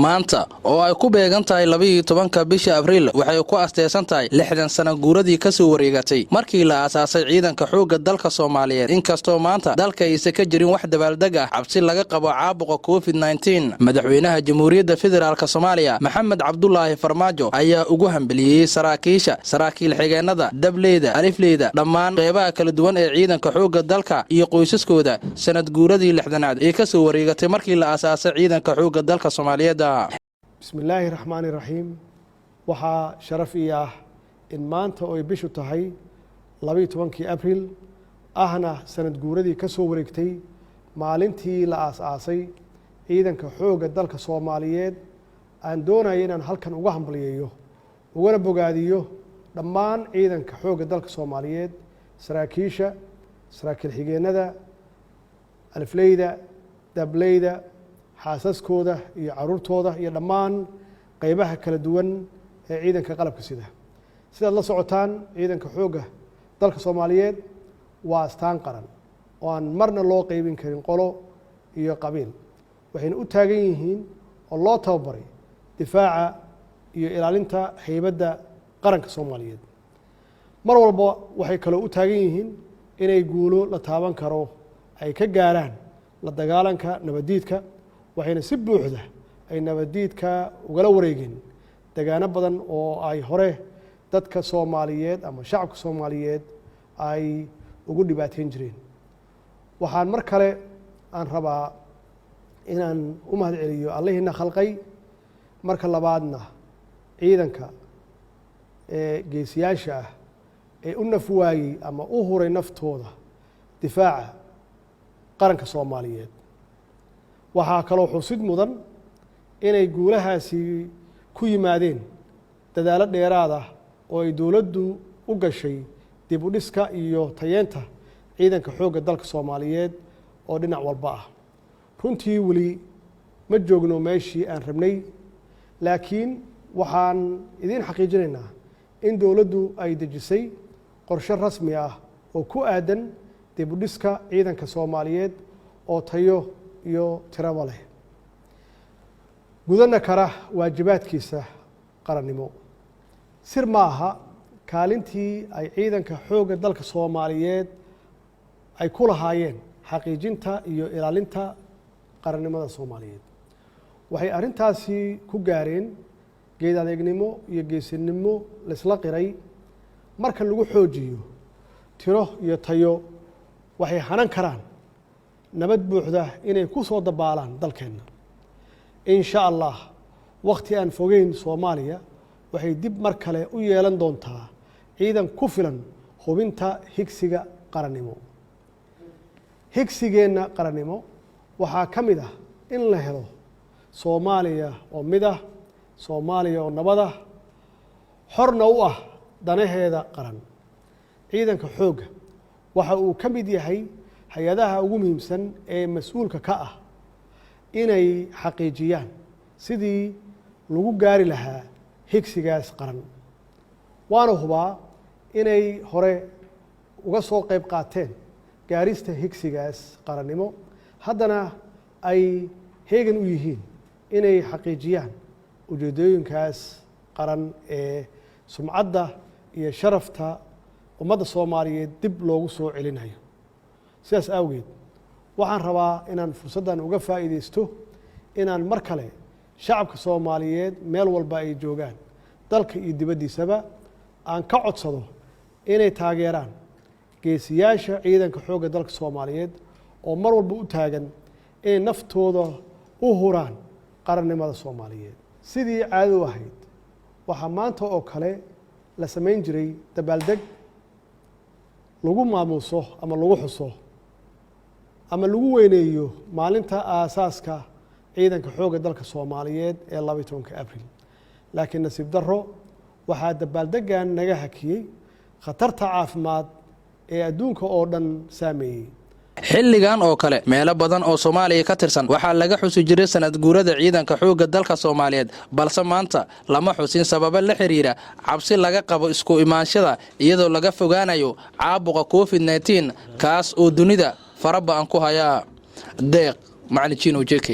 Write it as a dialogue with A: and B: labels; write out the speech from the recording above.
A: Maanta oo ay ku beegan tahay 12-ka bisha Abriil, waxay ku asteysan tahay 60 sana guuradii kasoo wareegatay markii la aasaasay Ciidanka Xoogga Dalka Soomaaliyeed. Inkastoo maanta dalka aysan ka jirin wax dabaaldeg ah, cabsi laga qabo caabuqa COVID-19, Madaxweynaha Jamhuuriyadda Federaalka Soomaaliya, Maxamed Cabdulaahi Farmaajo, ayaa ugu hambeliyey saraakiisha, saraakiil xigeennada, dableyda, alifleyda, dhammaan qeybaha kala duwan ee Ciidanka Xoogga Dalka iyo qoysaskooda sanad guuradii 60aad ee kasoo wareegatay markii la aasaasay Ciidanka Xoogga Dalka Soomaaliyeed.
B: Bismi illaahi raxmaani raxiim. Waxaa sharaf ii ah in maanta oo ay bishu tahay 12-kii Abril, ahna sanad guuradii ka soo wareegtay maalintii la aas-aasay Ciidanka Xoogga Dalka Soomaaliyeed, aan doonaya inaan halkan uga hambalyeeyo ugana bogaadiyo dhammaan Ciidanka Xoogga Dalka Soomaaliyeed, saraakiisha, saraakiil xigeennada, alifleyda, dableyda, xaasaskooda iyo caruurtooda iyo dhammaan qeybaha kala duwan ee ciidanka qalabka sida. Sidaad la socotaan, Ciidanka Xoogga Dalka Soomaaliyeed waa astaan qaran oo aan marna loo qeybin karin qolo iyo qabiil. Waxayna u taagan yihiin oo loo tababaray difaaca iyo ilaalinta haybadda qaranka Soomaaliyeed. Mar walba waxay kaloo u taagan yihiin inay guulo la taaban karo ay ka gaaraan la dagaalanka nabaddiidka, waxayna si buuxda ay nabaddiidka ugala wareegeen degaano badan oo ay hore dadka Soomaaliyeed ama shacabka Soomaaliyeed ay ugu dhibaateyn jireen. Waxaan mar kale aan rabaa inaan u mahad celiyo Allihiina khalqay, marka labaadna ciidanka ee geesiyaasha ah ee u naf waayey ama u huray naftooda difaaca qaranka Soomaaliyeed. Waxaa kaloo xusid mudan inay guulahaasi ku yimaadeen dadaalo dheeraad ah oo ay dowladdu u gashay dib u dhiska iyo tayeenta Ciidanka Xoogga Dalka Soomaaliyeed oo dhinac walba ah. Runtii weli ma joogno meeshii aan rabnay, laakiin waxaan idiin xaqiijinaynaa in dowladdu ay dejisay qorshe rasmi ah oo ku aadan dib u dhiska ciidanka Soomaaliyeed oo tayo iyo tiraba leh, gudana kara waajibaadkiisa qarannimo. Sir ma aha kaalintii ay Ciidanka Xoogga Dalka Soomaaliyeed ay ku lahaayeen xaqiijinta iyo ilaalinta qarannimada Soomaaliyeed. Waxay arrintaasi ku gaareen geed adeegnimo iyo geesinimo laisla qiray. Marka lagu xoojiyo tiro iyo tayo, waxay hanan karaan nabad buuxda inay ku soo dabaalaan dalkeenna, insha Allah. Wakhti aan fogeyn, Soomaaliya waxay dib mar kale u yeelan doontaa ciidan ku filan hubinta higsiga qarannimo. Higsigeenna qarannimo waxaa ka mid ah in la helo Soomaaliya oo mid ah, Soomaaliya oo nabad ah, xorna u ah danaheeda qaran. Ciidanka Xoogga waxa uu ka mid yahay hay-adaha ugu muhiimsan ee mas-uulka ka ah inay xaqiijiyaan sidii lagu gaari lahaa higsigaas qaran, waana hubaa inay hore uga soo qayb qaateen gaarista higsigaas qarannimo, haddana ay heegan u yihiin inay xaqiijiyaan ujeedooyinkaas qaran ee sumcadda iyo sharafta ummadda Soomaaliyeed dib loogu soo celinayo. Sidaas awgeed, waxaan rabaa inaan fursaddan uga faa'iidaysto inaan mar kale shacabka Soomaaliyeed, meel walba ay joogaan, dalka iyo dibaddiisaba, aan ka codsado inay taageeraan geesiyaasha Ciidanka Xoogga Dalka Soomaaliyeed oo mar walba u taagan inay naftooda u huraan qarannimada Soomaaliyeed. Sidii caadadu ahayd, waxaa maanta oo kale la samayn jiray dabaaldeg lagu maamuuso ama lagu xuso ama lagu weyneeyo maalinta aasaaska Ciidanka Xoogga Dalka Soomaaliyeed ee 12-ka Abril, laakiin nasiib darro waxaa dabaaldeggan naga hakiyey khatarta caafimaad ee adduunka oo dhan saameeyey.
A: Xilligan oo kale, meelo badan oo Soomaaliya ka tirsan waxaa laga xusi jiray sanad guurada Ciidanka Xoogga Dalka Soomaaliyeed, balse maanta lama xusin sababo la xiriira cabsi laga qabo isku imaanshada, iyadoo laga fogaanayo caabuqa COVID-19, kaas oo dunida faraba'an ku hayaa. Deeq Macalin Jino, JK.